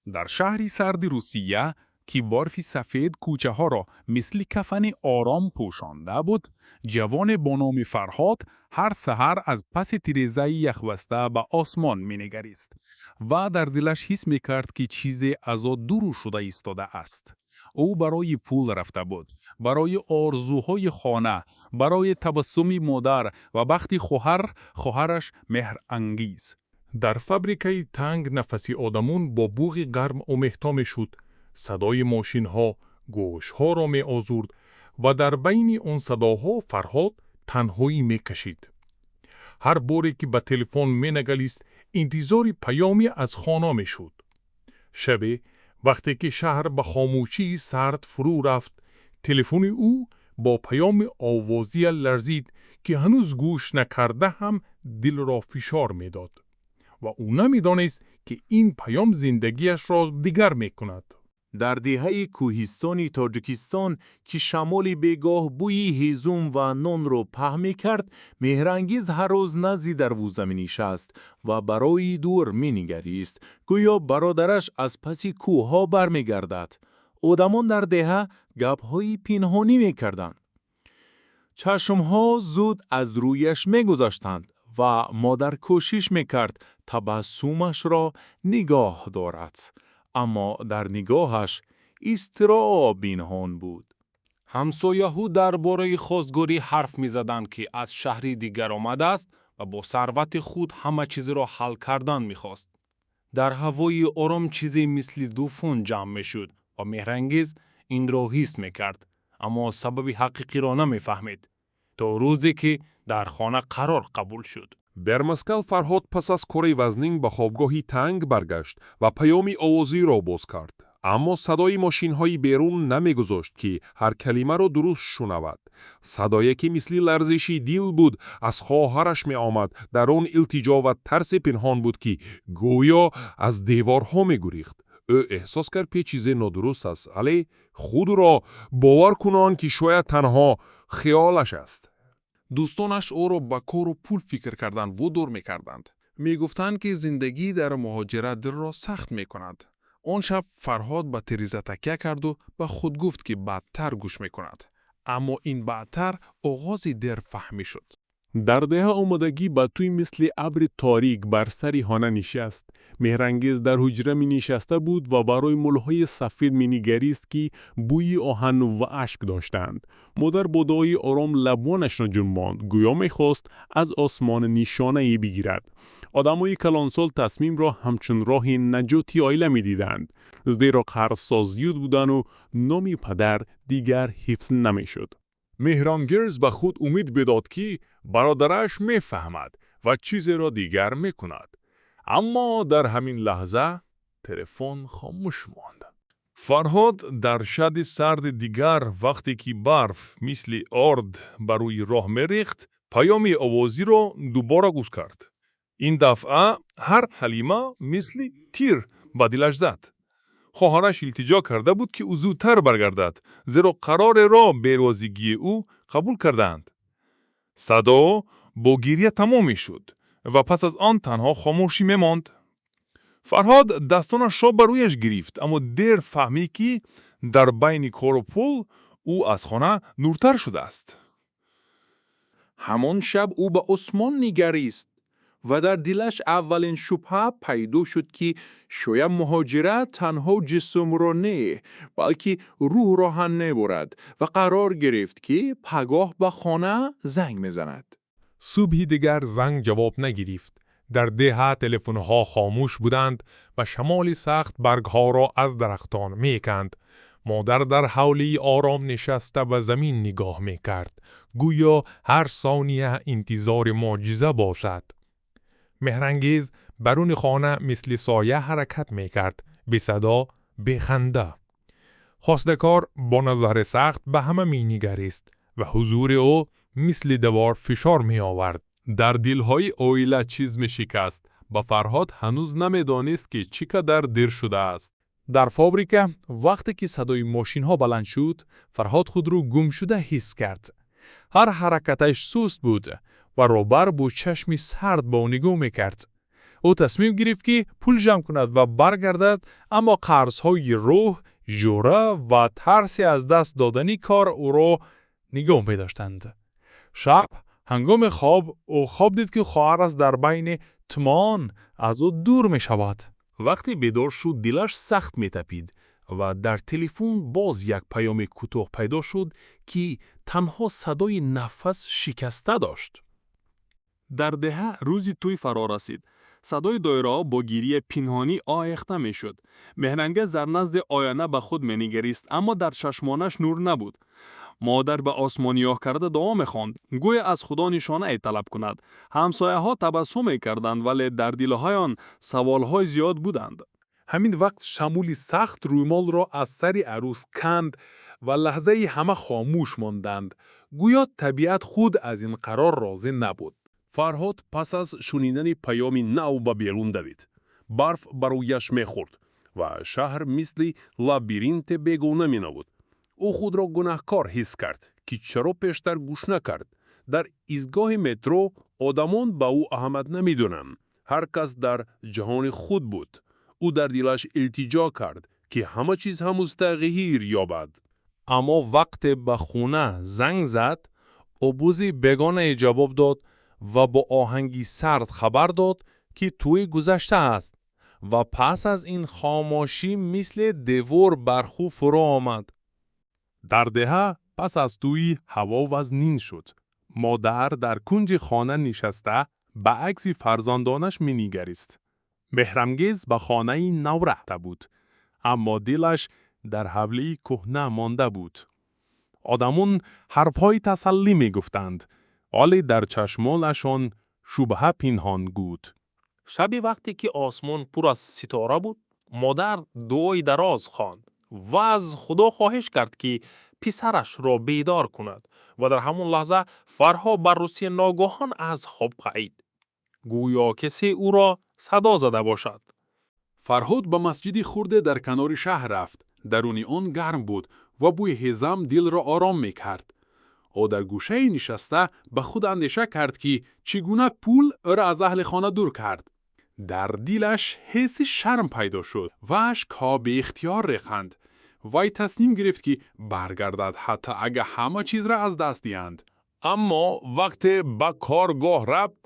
Дар шаҳри сарди Русия, ки барфи сафед кӯчаҳоро мисли кафани ором пӯшонда буд, ҷавоне бо номи Фарҳод ҳар саҳар аз паси тирезаи яхбаста ба осмон менигарист ва дар дилаш ҳис мекард, ки чизе аз ӯ дур шуда истодааст. Ӯ барои пул рафта буд, барои орзуҳои хона, барои табассуми модар ва бахти хоҳараш Меҳрангиз. Дар фабрикаи танг нафаси одамон бо буғи гарм омехта мешуд. Садои мошинҳо гӯшҳоро меозурд ва дар байни он садоҳо Фарҳод танҳоӣ мекашид. Ҳар боре ки ба телефон менагалист, интизори паёме аз хона мешуд. Шабе, вақте ки шаҳр ба хомӯшии сард фурӯ рафт, телефони ӯ бо паёми овозие ларзид, ки ҳанӯз гӯш накарда ҳам дилро фишор медод. Ва ӯ намедонист, ки ин паём зиндагиашро дигар мекунад. Дар деҳаи кӯҳистони Тоҷикистон, ки шамоли бегоҳ бӯи ҳезум ва нонро паҳн мекард, Меҳрангиз ҳар рӯз назди дарвоза менишаст ва ба роҳи дур менигарист, гӯё бародараш аз паси кӯҳҳо бармегардад. Одамон дар деҳа гапҳои пинҳонӣ мекарданд. Чашмҳо зуд аз рӯяш мегузаштанд ва модар кӯшиш мекард табассумашро нигоҳ дорад, аммо дар нигоҳаш изтироб пинҳон буд. Ҳамсояҳо дар бораи хостгорӣ ҳарф мезаданд, ки аз шаҳри дигар омадааст ва бо сарвати худ ҳама чизро ҳал кардан мехост. Дар ҳавои ором чизе мисли тӯфон ҷамъ мешуд ва Меҳрангиз инро ҳис мекард, аммо сабаби ҳақиқиро намефаҳмид. То рӯзе ки дар хона қарор қабул шуд. Дар Москав Фарҳод пас аз кори вазнин ба хобгоҳи танг баргашт ва паёми овозиро боз кард. Аммо садои мошинҳои берун намегузошт, ки ҳар калимаро дуруст шунавад. Садое, ки мисли ларзиши дил буд, аз хоҳараш меомад. Дар он илтиҷо ва тарсе пинҳон буд, ки гӯё аз деворҳо мегурехт. Ӯ эҳсос кард, ки чизе нодуруст аст, вале худро бовар кунон, ки шояд танҳо хиёлаш аст. Дӯстонаш ӯро ба кору пул фикр кардан водор мекарданд. Мегуфтанд, ки зиндагӣ дар муҳоҷират дилро сахт мекунад. Он шаб Фарҳод ба тиреза такя карду ба худ гуфт, ки баъдтар гӯш мекунад. Аммо ин баъдтар оғози дерфаҳмӣ шуд. Дар деҳа омодагӣ ба тӯй мисли абри торик бар сари хона нишаст. Меҳрангез дар ҳуҷра менишаста буд ва барои мӯлҳои сафед менигарист, ки бӯи оҳану ва ашк доштанд. Модар бо дуои ором лабонашро ҷунбонд, гӯё мехост аз осмон нишонае бигирад. Одамои калонсол тасмимро ҳамчун роҳи наҷоти оила медиданд, зеро қарзҳо зиёд буданду номи падар дигар ҳифз намешуд. Меҳрангез ба худ умед бидод, ки бародараш мефаҳмад ва чизеро дигар мекунад. Аммо дар ҳамин лаҳза телефон хомӯш монд. Фарҳод дар шаби сарди дигар, вақте ки барф мисли орд ба рӯи роҳ мерехт, паёми овозиро дубора гӯш кард. Ин дафъа ҳар калима мисли тир ба дилаш зад. Хоҳараш илтиҷо карда буд, ки ӯ зудтар баргардад, зеро қарореро бе розигии ӯ қабул кардаанд. Садо бо гирья тамом мешуд ва пас аз он танҳо хомӯшӣ мемонд. Фарҳод дастонашро ба рӯяш гирифт, аммо дер фаҳмид, ки дар байни кору пул ӯ аз хона дуртар шудааст. Ҳамон шаб ӯ ба осмон нигарист ва дар дилаш аввалин шубҳа пайдо шуд, ки шояд муҳоҷират танҳо ҷисмро не, балки рӯҳро ҳам мебурад, ва қарор гирифт, ки пагоҳ ба хона занг мезанад. Субҳи дигар занг ҷавоб нагирифт. Дар деҳа телефонҳо хомӯш буданд ва шамоли сахт баргҳоро аз дарахтон меканд. Модар дар ҳавлии ором нишаста ба замин нигоҳ мекард, гӯё ҳар сония интизори мӯъҷиза бошад. Меҳрангез баруни хона мисли соя ҳаракат мекард, бесадо, беханда. Хостгор бо назари сахт ба ҳама менигарист ва ҳузури ӯ мисли девор фишор меовард. Дар дилҳои оила чиз мешикаст ва Фарҳод ҳанӯз намедонист, ки чӣ қадар дер шудааст. Дар фабрика, вақте ки садои мошинҳо баланд шуд, Фарҳод худро гумшуда ҳис кард. Ҳар ҳаракаташ суст буд ва роҳбар бо чашми сард ба ӯ нигоҳ мекард. Ӯ тасмим гирифт, ки пул ҷамъ кунад ва баргардад, аммо қарзҳои роҳ, иҷора ва тарси аз даст додани кор ӯро нигоҳ медоштанд. Шаб, ҳангоми хоб, ӯ хоб дид, ки хоҳараш дар байни туман аз ӯ дур мешавад. Вақте бедор шуд, дилаш сахт метапид ва дар телефон боз як паёми кӯтоҳ пайдо шуд, ки танҳо садои нафас шикаста дошт. Дар деҳа рӯзи тӯй фаро расид. Садои доираҳо бо гирияи пинҳонӣ оҳехта мешуд. Меҳрангез дар назди ояна ба худ менигарист, аммо дар чашмонаш нур набуд. Модар ба осмон нигоҳ карда дуо мехонд, гӯё аз Худо нишонае талаб кунад. Ҳамсояҳо табассум мекарданд, вале дар дилҳоян саволҳои зиёд буданд. Ҳамин вақт шамоли сахт рӯймолро аз сари арӯс канд ва лаҳзае ҳама хомӯш монданд, гӯё табиат худ аз ин қарор розӣ набуд. Фарҳод пас аз шунидани паёми нав ба берун давид. Барф ба рӯяш мехӯрд ва шаҳр мисли лабиринте бегона менамуд. Ӯ худро гунаҳкор ҳис кард, ки чаро пештар гӯш накард. Дар истгоҳи метро одамон ба ӯ аҳамият намедоданд. Ҳар кас дар ҷаҳони худ буд. Ӯ дар дилаш илтиҷо кард, ки ҳама чиз ҳанӯз тағйир ёбад. Аммо вақте ба хона занг зад, овози бегонае ҷавоб дод ва бо оҳанги сард хабар дод, ки тӯй гузаштааст, ва пас аз ин хомӯшӣ мисли девор бар ӯ фуро омад. Дар деҳа пас аз тӯй ҳаво вазнин шуд. Модар дар кунҷи хона нишаста ба акси фарзандонаш менигарист. Меҳрангез ба хонаи нав рафта буд, аммо дилаш дар ҳавлии кӯҳна монда буд. Одамон ҳарфҳои тасаллӣ мегуфтанд, вале дар чашмонашон шубҳа пинҳон буд. Шаби вақте ки осмон пур аз ситора буд, модар дуои дароз хонд ва аз Худо хоҳиш кард, ки писарашро бедор кунад. Ва дар ҳамон лаҳза Фарҳод Баррусия ногаҳон аз хоб парид, гӯё касе ӯро садо зада бошад. Фарҳод ба масҷиди хурде дар канори шаҳр рафт. Даруни он гарм буд ва бӯи ҳезам дилро ором мекард. Ӯ дар гӯшае нишаста ба худ андеша кард, ки чӣ гуна пул ӯро аз аҳли хона дур кард. Дар дилаш ҳисси шарм пайдо шуд ва ашкҳо беихтиёр рехтанд. Вай тасмим гирифт, ки баргардад, ҳатто агар ҳама чизро аз даст диҳанд. Аммо вақте ба коргоҳ рафт,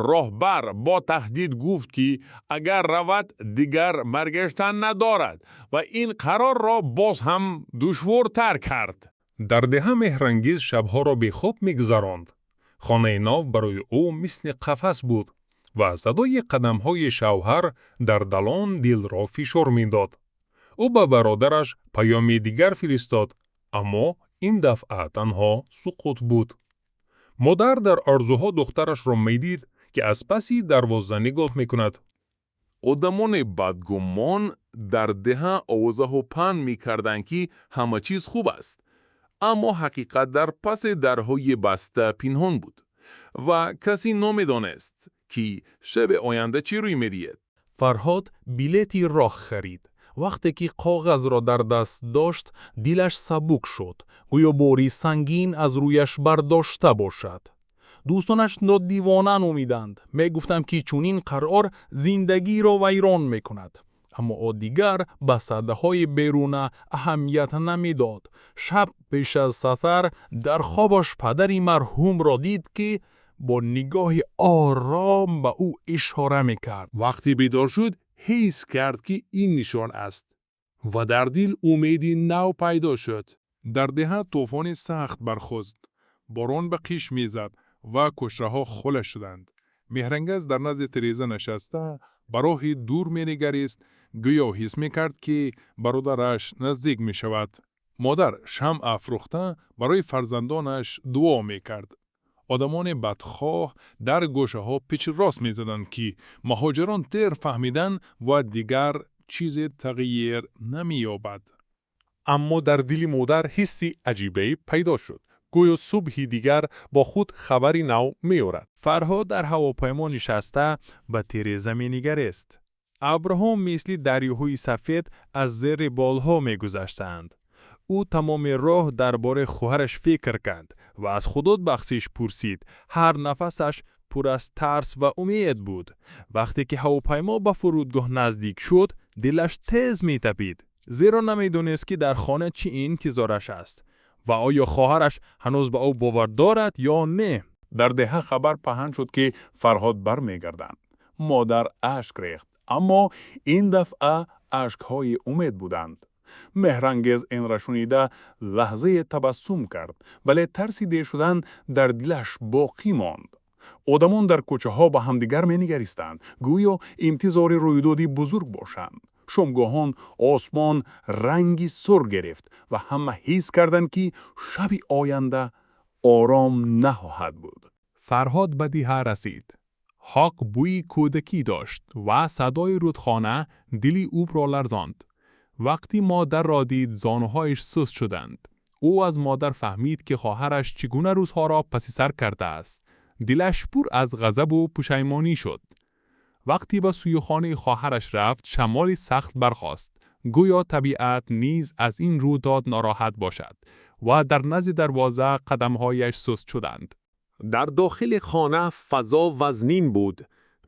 роҳбар бо таҳдид гуфт, ки агар равад, дигар баргаштан надорад ва ин қарорро боз ҳам душвортар кард. Дар деҳа Меҳрангез шабҳоро бехоб мегузаронд. Хонаи нав барои ӯ мисли қафас буд ва садои қадамҳои шавҳар дар далон дилро фишор медод. Ӯ ба бародараш паёми дигар фиристод, аммо ин дафъа танҳо сукут буд. Модар дар орзуҳо духтарашро медид, ки аз паси дарвоза нигоҳ мекунад. Одамони бадгумон дар деҳа овозаҳо паҳн мекарданд, ки ҳама чиз хуб аст, аммо ҳақиқат дар паси дарҳои баста пинҳон буд ва касе намедонист, ки шаби оянда чӣ рӯй медиҳад. Фарҳод билети роҳ харид. Вақте ки коғазро дар даст дошт, дилаш сабук шуд, гӯё бори сангин аз рӯяш бардошта бошад. Дӯстонашро дивона номиданд, мегуфтанд, ки чунин қарор зиндагиро вайрон мекунад. Аммо ӯ дигар ба садоҳои беруна аҳамият намедод. Шаб пеш аз сафар дар хобаш падари марҳумро дид, ки бо нигоҳи ором ба ӯ ишора мекард. Вақте бедор шуд, ҳис кард, ки ин нишон аст ва дар дил умеди нав пайдо шуд. Дар деҳа тӯфони сахт бархост. Борон ба қиш мезад ва кӯчаҳо хола шуданд. Меҳрангез дар назди тиреза нишаста ба роҳи дур менигарист, гӯё ҳис мекард, ки бародараш наздик мешавад. Модар шамъ афрӯхта барои фарзандонаш дуо мекард. Одамони бадхоҳ дар гӯшаҳо пичиррос мезаданд, ки муҳоҷирон дер фаҳмиданд ва дигар чизе тағйир намеёбад. Аммо дар дили модар ҳисси аҷибе пайдо шуд, гӯё субҳи дигар бо худ хабари нав меорад. Фарҳод дар ҳавопаймо нишаста ба тиреза менигарист. Абрҳо мисли дарёҳои сафед аз зери болҳо мегузаштанд. Ӯ тамоми роҳ дар бораи хоҳараш фикр кард ва аз Худо бахшиш пурсид. Ҳар нафасаш пур аз тарс ва умед буд. Вақте ки ҳавопаймо ба фурудгоҳ наздик шуд, дилаш тез метапид, зеро намедонист, ки дар хона чӣ интизораш аст ва оё хоҳараш ҳанӯз ба ӯ бовар дорад ё не. Дар деҳа хабар паҳн шуд, ки Фарҳод бармегардад. Модар ашк рехт, аммо ин дафъа ашкҳои умед буданд. Меҳрангез инра шунида лаҳзае табассум кард, вале тарси дер шудан дар дилаш боқӣ монд. Одамон дар кӯчаҳо ба ҳамдигар менигаристанд, гӯё интизори рӯйдоди бузург бошанд. Шомгоҳон осмон ранги сур гирифт ва ҳама ҳис карданд, ки шаби оянда ором нахоҳад буд. Фарҳод ба деҳа расид. Хок бӯи кӯдакӣ дошт ва садои рӯдхона дили ӯро ларзонд. Вақти модарро дид, зонуҳояш суст шуданд. Ӯ аз модар фаҳмид, ки хоҳараш чӣ гуна рӯзҳоро паси сар кардааст. Дилаш пур аз ғазабу пушаймонӣ шуд. Вақте ба сӯи хонаи хоҳараш рафт, шамоли сахт бархост, гӯё табиат низ аз ин рӯйдод нороҳат бошад, ва дар назди дарвоза қадамҳояш суст шуданд. Дар дохили хона фазо вазнин буд.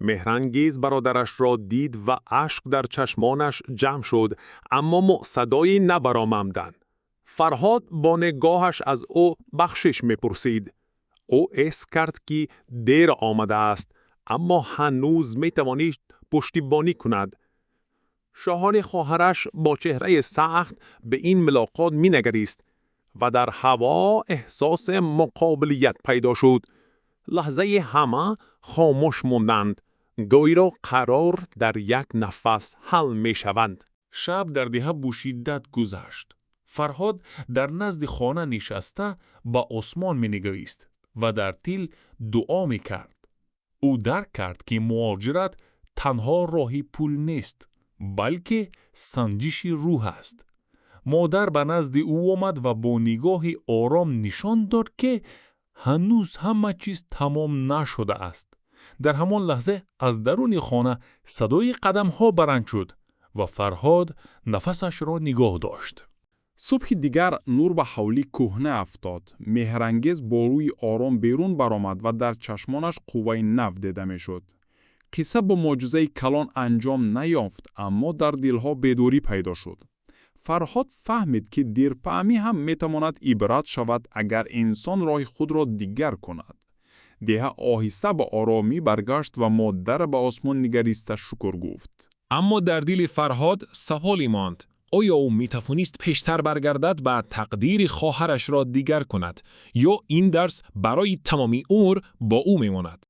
Меҳрангез бародарашро дид ва ашк дар чашмонаш ҷамъ шуд, аммо садое набаромад. Фарҳод бо нигоҳаш аз ӯ бахшиш мепурсид. Ӯ ҳис кард, ки дер омадааст, аммо ҳанӯз метавонист пуштибонӣ кунад. Шоҳони хоҳараш бо чеҳраи сахт ба ин мулоқот менигарист ва дар ҳаво эҳсоси муқобилият пайдо шуд. Лаҳзае ҳама хомӯш монданд, гӯё қарор дар як нафас ҳал мешаванд. Шаб дар деҳа бо шиддат гузашт. Фарҳод дар назди хона нишаста ба осмон менигарист ва дар дил дуо мекард. Ӯ дарк кард, ки муҳоҷират танҳо роҳи пул нест, балки санҷиши рӯҳ аст. Модар ба назди ӯ омад ва бо нигоҳи ором нишон дод, ки ҳанӯз ҳама чиз тамом нашудааст. Дар ҳамон лаҳза аз даруни хона садои қадамҳо баланд шуд ва Фарҳод нафасашро нигоҳ дошт. Субҳи дигар нур ба ҳавлии кӯҳна афтод. Меҳрангез бо рӯи ором берун баромад ва дар чашмонаш қувваи нав дида мешуд. Қисса бо мӯъҷизаи калон анҷом наёфт, аммо дар дилҳо бедорӣ пайдо шуд. Фарҳод фаҳмид, ки дерфаҳмӣ ҳам метавонад ибрат шавад, агар инсон роҳи худро дигар кунад. Деҳа оҳиста ба оромӣ баргашт ва модар ба осмон нигариста шукр гуфт. Аммо дар дили Фарҳод саволе монд: оё ӯ метавонист пештар баргардад ва тақдири хоҳарашро дигар кунад, ё ин дарс барои тамоми умр бо ӯ мемонад?